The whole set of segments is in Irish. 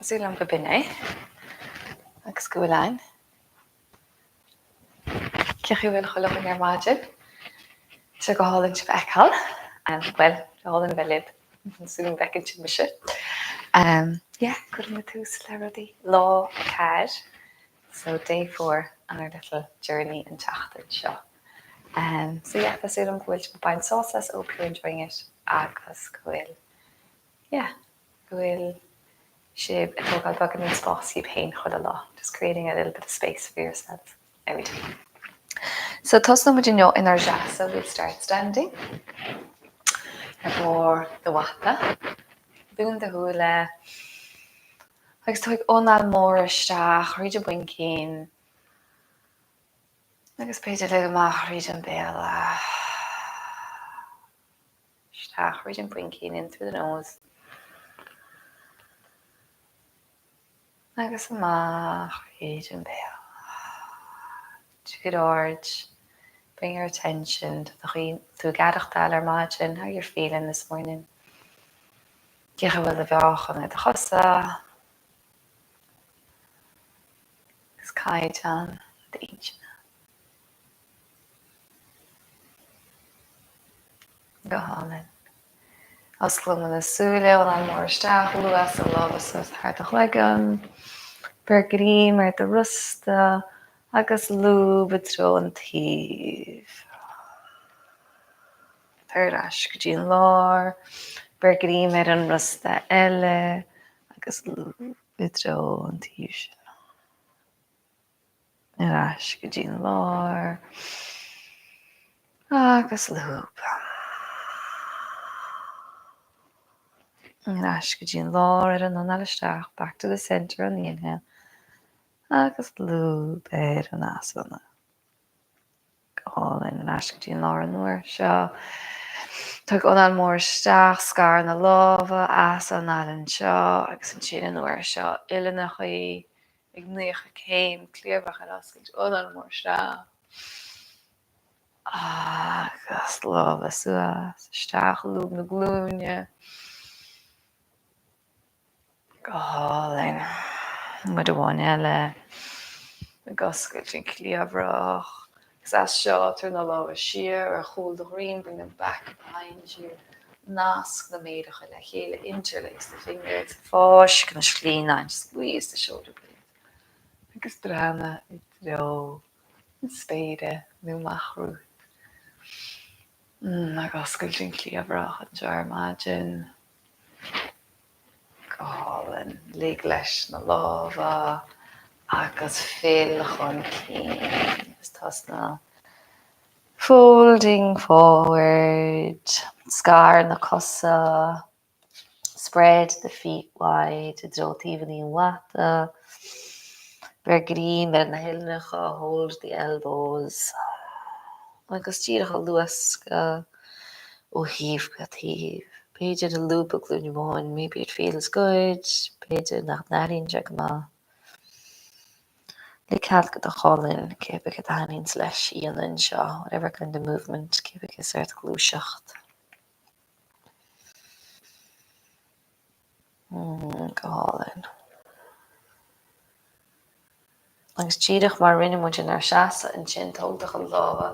Tá súil agam go b'in é agus go bhfuil ann. Cén chaoi a bhfuil chuile dhuine ar maidin? Tá sé go hálainn sibh a fheiceáil. Bhuel, go hálainn a bheith libh. Súil agam go bhfeiceann sibh mise. Yeah, cuirfidh muid tús le rudaí. Lá 4, so day 4 on our little journey an tseachtain seo. So yeah, tá súil agam go bhfuil sibh ag baint sásamh as, hope you're enjoying it agus go bhfuil, yeah, go bhfuil sibh ag tógáil beagáinín spás daoibh féin chuile lá, just creating a little bit of space for yourselves every day. So tosnóidh muid inniu inár seasamh, we'll start standing, ar bharr do mhata, dún do shúile agus tóig anáil mhór isteach thríd an bpuimcín agus b'fhéidir lig amach thríd an béal. Isteach thríd an bpuimcín, in through the nose. Agus amach thríd an béal. Tabhair aird, bring your attention to do chaoi tú ag aireachtáil ar maidin, how you're feeling this morning. Cén chaoi a bhfuil do mheáchan ar do chosa. Agus caighdeán d'intinne. Go hálainn. Osclóidh muid na súile, anáil mhór isteach, luas na lámha suas thar do chloigeann. Beir greim ar do rosta agus lúb i dtreo an taoibh. Tar ar ais go dtí an lár, beir greim ar an rosta eile agus lúb i dtreo an taoibh sin. Ar ais go dtí an lár agus lúb. Ar ais go dtí an lár ar an anáil isteach, back to the centre on the inhale agus lúb ar an easanáil. Go hálainn, ar ais go dtí an lár an uair seo. Tóg anáil mhór isteach, scar na lámha, easanáil anseo agus ansin an uair seo uillinneacha ag 90 céim, cliabhrach ar oscailt, anáil mhór isteach agus lámha suas, isteach, lúb na glúine. Go hálainn. Uair amháin eile. Ag oscailt an cliabhrach. Agus as seo, tabhair na lámha siar ar chúl do dhroim, bring them back behind you. Nasc na méaracha le chéile, interlace the fingers. Fáisc na sliannáin, squeeze the shoulder blades. Agus breathnaigh i dtreo na spéire nó amach romhat. Ag oscailt an cliabhrach anseo ar maidin. Go hálainn. Lig leis na lámha agus fill chun cinn. Agus tosnaigh folding forward. Scar na cosa. Spread the feet wide i dtreo taobhanna an mhata. Beir greim ar na huillinneacha, hold the elbows. Agus díreach ag luascadh ó thaobh go taobh. B'fhéidir ag lúbadh glúine amháin, maybe it feels good, b'fhéidir nach n-airíonn sé go maith. Lig cead do do cholainn, cibé cad a thaitníonns leis a dhéanamh anseo, whatever kind of movement, cibé cén sórt gluaiseacht. Go hálainn. Agus díreach mar a rinne muid inár seasamh ansin, tóg do chuid lámha,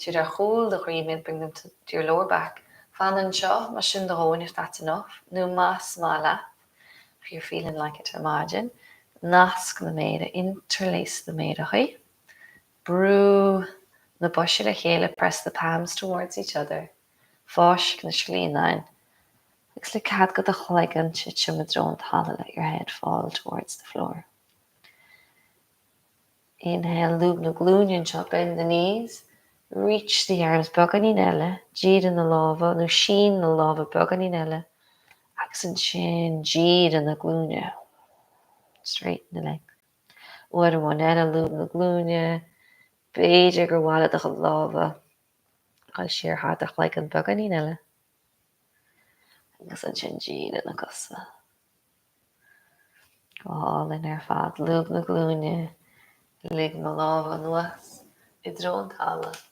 tabhair ar chúl do dhroim iad, bring them to your lower back. Fan anseo, más sin do dhóthain, if that's enough, nó más maith leat, if you're feeling like it ar maidin, nasc na méara, interlace na méarachaí, brú na boise le chéile, press the palms towards each other, fáisc na sliannáin agus lig cead do do chloigeann titim i dtreo an talaimh, let your head fall towards the floor. Inhale, lúb na glúine anseo, bend the knees, reach the arms beagáinín eile, dírigh na lámha nó sín na lámha beagáinín eile agus ansin dírigh na glúine, straighten the legs. Uair amháin eile, lúb na glúine, b'fhéidir gur mhaith leat do chuid lámha dul siar thar do chloigeann beagáinín eile agus ansin dírigh na cosa. Go hálainn ar fad. Lúb na glúine, lig na lámha anuas i dtreo an talaimh.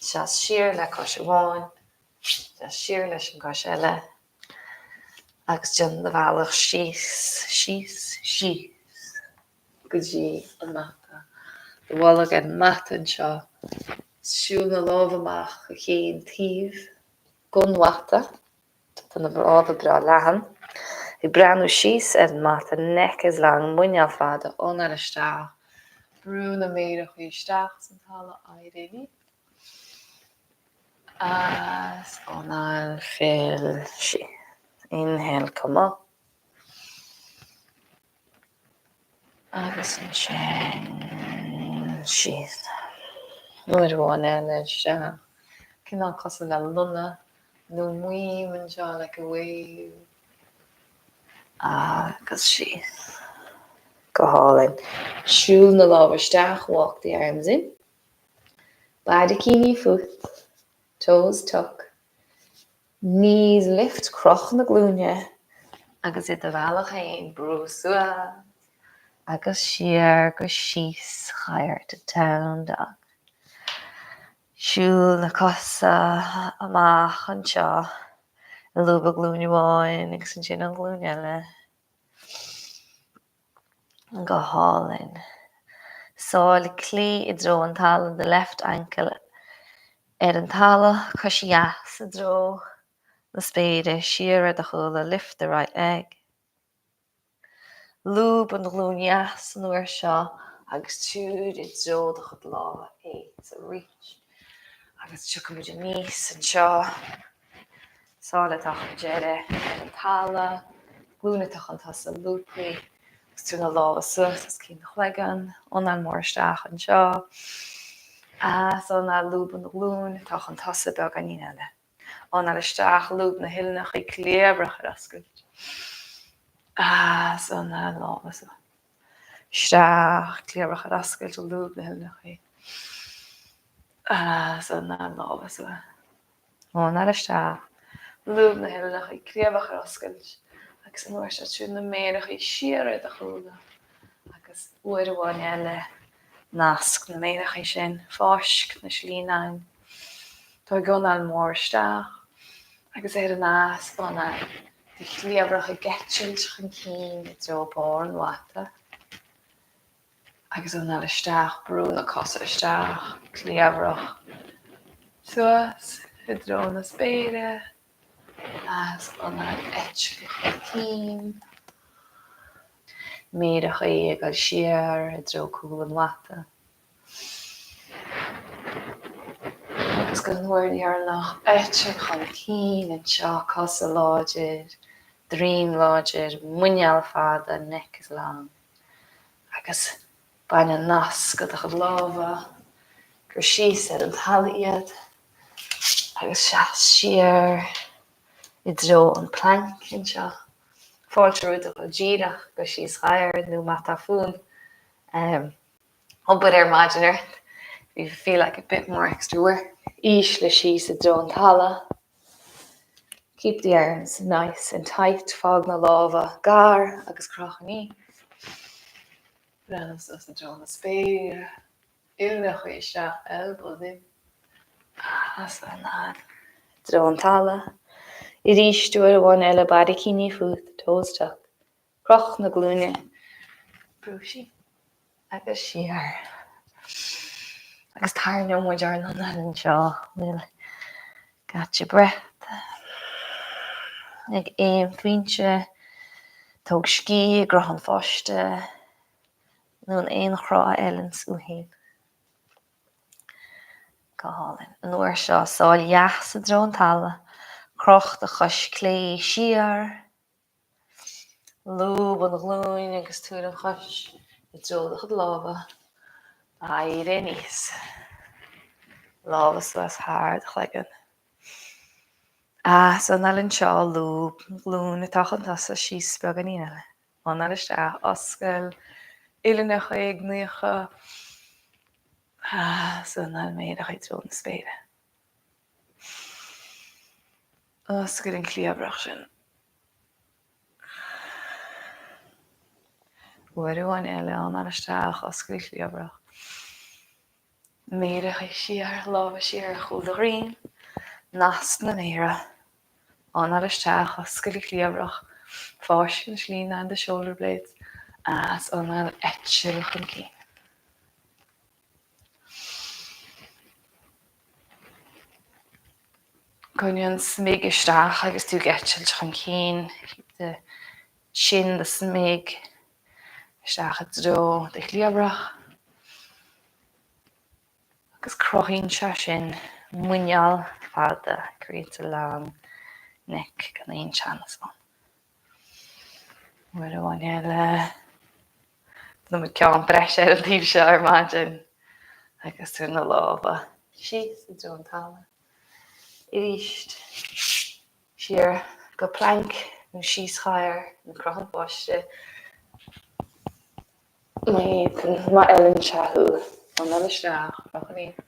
Seas siar le cois amháin, seas siar leis an gcois eile. Agus déan do bhealach síos, síos, síos go dtí an mata. Do bholg ar an mata anseo. Siúl na lámha amach go chaon taobh den mhata. Tá na lámha breá leathan. Ag breathnú síos ar an mata, neck is long, muineál fada, anáil isteach, brú na méaracha isteach san talamh, éirigh aníos. As anáil, fill síos. Inhale, come up. Agus ansin síos. Uair amháin eile isteach. Cineál cosúil le lonna nó maidhm anseo, like a wave. Agus síos. Go hálainn. Siúl na lámha isteach, walk the arms in. Barraicíní fút, toes tuck. Knees lift, croch na glúine agus i do bhealach féin, brú suas agus siar go síos-chathaoir to down dog. Siúl na cosa amach anseo ag lúbadh glúin amháin agus ansin an ghlúin eile. Go hálainn. Sáil clé i dtreo an talaimh, the left ankle ar an talamh, cois dheas i dtreo na spéire, siar ar do chúla, lift the right leg. Lúb an ghlúin dheas an uair seo agus tabhair i dtreo do chuid lámha é, so reach. Agus tiocfaimid aníos anseo. Sáil atá chun deiridh ar an talamh, glúin atá chun tosaigh lúbtha agus tabhair na lámha suas os cionn do chloigeann, anáil mhór isteach anseo, as anáil lúb an ghlúin atá chun tosaigh beagáinín eile. Anáil isteach, lúb na huillinneacha, cliabhrach ar oscailt. As anáil lámha suas. Isteach, cliabhrach ar oscailt, lúb na huillinneacha. As anáil lámha suas. Anáil isteach, lúb na huillinneacha, cliabhrach ar oscailt agus an uair seo tabhair na méaracha siar ar do chúla agus uair amháin eile nasc na méaracha sin, fáisc na slíneáin. Tóg anáil mhór isteach agus ar an as-anáil do chliabhrach ag eitilt chun cinn i dtreo barr an mhata. Agus anáil isteach, brú na cosa isteach, cliabhrach suas i dtreo na spéire, as anáil eitilt chun cinn, méaracha ag dul siar i dtreo cúl an mhata. Agus don uair dheireanach, eitilt chun cinn anseo, cosa láidir, droim láidir, muineál fada, neck is long. Agus bain an nasc de do chuid lámha, cuir síos ar an talamh iad agus seas siar i dtreo an plank anseo. Fáilte romhat a dhul díreach go síos-chathaoir nó má tá fonn obair ar maidin ort, if you feel like a bit more extra work, ísligh síos i dtreo an talaimh. Keep the arms nice and tight, fág na lámha gar agus croch aníos. Breathnaigh suas i dtreo na spéire, uillinneacha isteach, elbows in, as anáil i dtreo an talaimh. Arís uair amháin eile, barraicíní fút, toes tuck. Croch na glúine, brú síos agus siar. Agus tarraingeoidh muid ár n-anáil anseo. We'll catch a breath. Ag aon phointe, tóg scíth i gcruth an pháiste nó in aon chruth a fheileanns duit féin. Go hálainn. An uair seo, sáil dheas i dtreo an talaimh, croch do chois clé siar. Lúb an ghlúin agus tabhair an chois i dtreo do chuid lámha. Éirigh aníos. Lámha suas thar do chloigeann. As anáil anseo, lúb an ghlúin atá chun tosaigh síos beagáinín eile. Anáil isteach, oscail, uillinneacha ag 90. As anáil, méaracha i dtreo na spéire. Oscail an cliabhrach sin. Uair amháin eile, anáil isteach, oscail an cliabhrach. Méaracha siar, lámha siar ar chúl do dhroim. Nasc na méara. Anáil isteach, oscail an cliabhrach. Fáisc an tslí land the shoulder blades as anáil eitil chun cinn. Coinnigh an smig isteach agus tú ag eitilt chun cinn. Keep the chin, the smig, isteach i dtreo do chliabhrach. Agus cruthaíonn sé sin muineál fada, creates a long neck gan aon teannas ann. Uair amháin eile. Déanfaidh muid ceann breise ar an taobh seo ar maidin agus tabhair na lámha síos i dtreo an talaimh. Arís siar go plank nó síos-chathaoir nó cruth an pháiste. Má fhéadann, má fheileann sé thú, anáil isteach, croch aníos.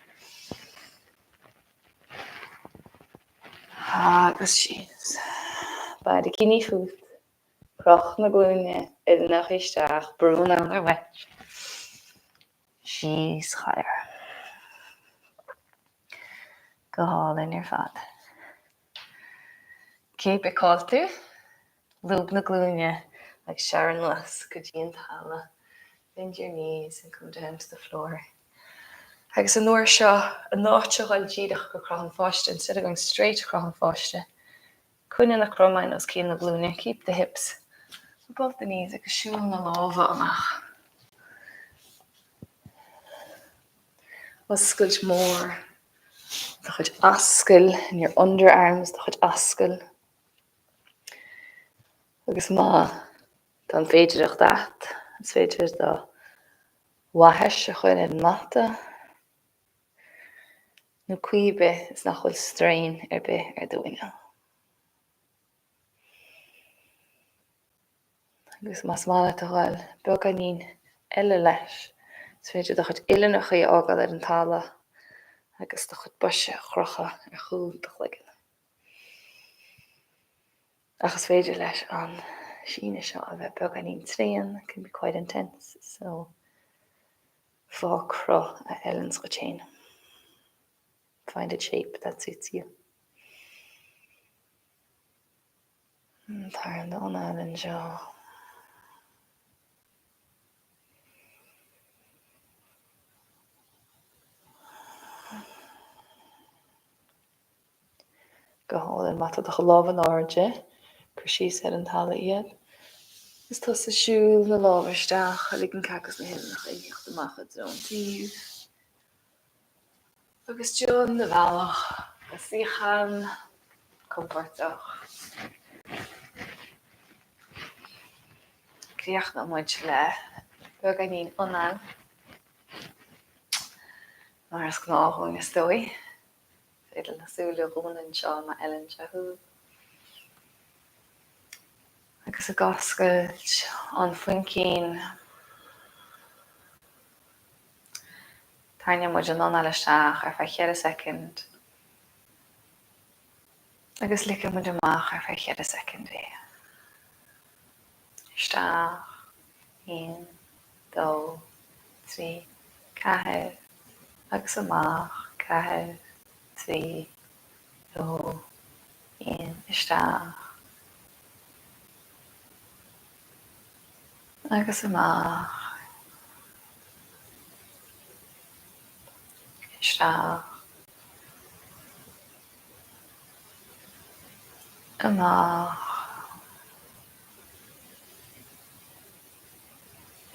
Agus síos. Barraicíní fút. Croch na glúine, uillinneacha isteach, brú anonn ar wedge. Síos-chathaoir. Go hálainn ar fad. Cé bith cá bhfuil tú, lúb na glúine agus sear anuas go dtí an talamh. Bend your knees and come down to the floor. Agus an uair seo, in áit a dhul díreach go cruth an pháiste, instead of going straight to cruth an pháiste, coinnigh na cromáin os cionn na glúine, keep the hips above the knees agus siúl na lámha amach. Oscailt mór do chuid ascail in your underarms, do chuid ascail. Agus má tá an féidireacht a't, is féidir do bhaithis a chur ar an mata, nó caoi ar bith is nach bhfuil strain ar bith ar do mhuineál. Agus más maith leat a ghoil beagáinín eile leis, is féidir do chuid uillinneacha a fhágáil ar an talamh agus do chuid boise a chrochadh ar chúl do chloigeann. Ach is féidir leis an síneadh seo a bheith beagáinín tréan, it can be quite intense, so faigh cruth a fheileanns dhuit féin. Find a shape that suits you. Tarraing d'anáil anseo. Go hálainn. Má tá do lámha in airde, cuir síos ar an talamh iad. Agus tosaigh ag siúl na lámha isteach, lig an cac is na huillinneacha a thíocht amach i dtreo an taoibh. Agus déan do bhealach go suíochán compordach. Críochnóidh muid le beagáinín anáil, mar is gnáth dhúinn is dóigh. Féidir na súile a dhúnadh anseo má fheileann sé thú. Agus ag oscailt an phuimcín. Tarraingeoidh muid an anáil isteach ar feadh cheithre soicind agus ligfidh muid amach ar feadh cheithre soicind é. Isteach, 1, 2, 3, 4, agus amach, 4, 3, 2, 1, isteach, agus amach, isteach, amach,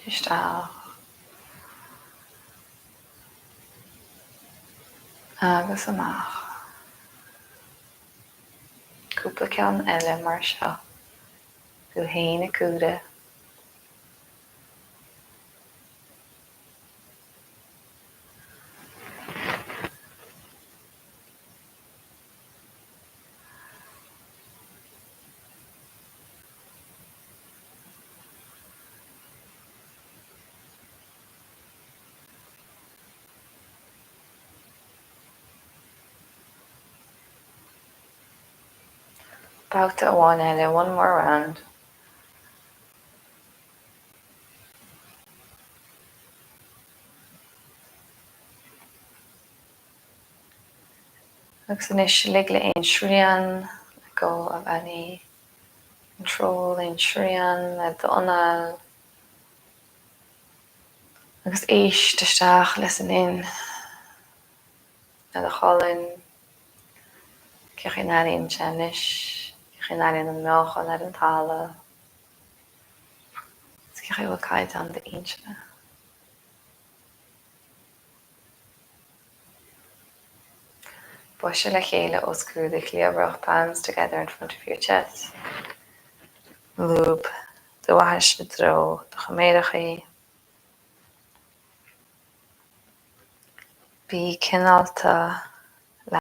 isteach, agus amach. Cúpla ceann eile mar seo. Tú fhéin ag comhaireamh. Babhta amháin eile, one more round. Agus anois lig le aon srian, let go of any. Control, aon srian le d'anáil. Agus éist isteach, listen in, le do cholainn. Cén chaoi a n-airíonn sé anois? Cén chaoi a n-airíonn an meáchan ar an talamh? Is cén chaoi a bhfuil caighdeán d'intinne? Bosa le chéile os comhair do chliabhrach Palms together in front of your chest. Lúb do bhaithis i dtreo do choiméarachaí. Bí cineálta.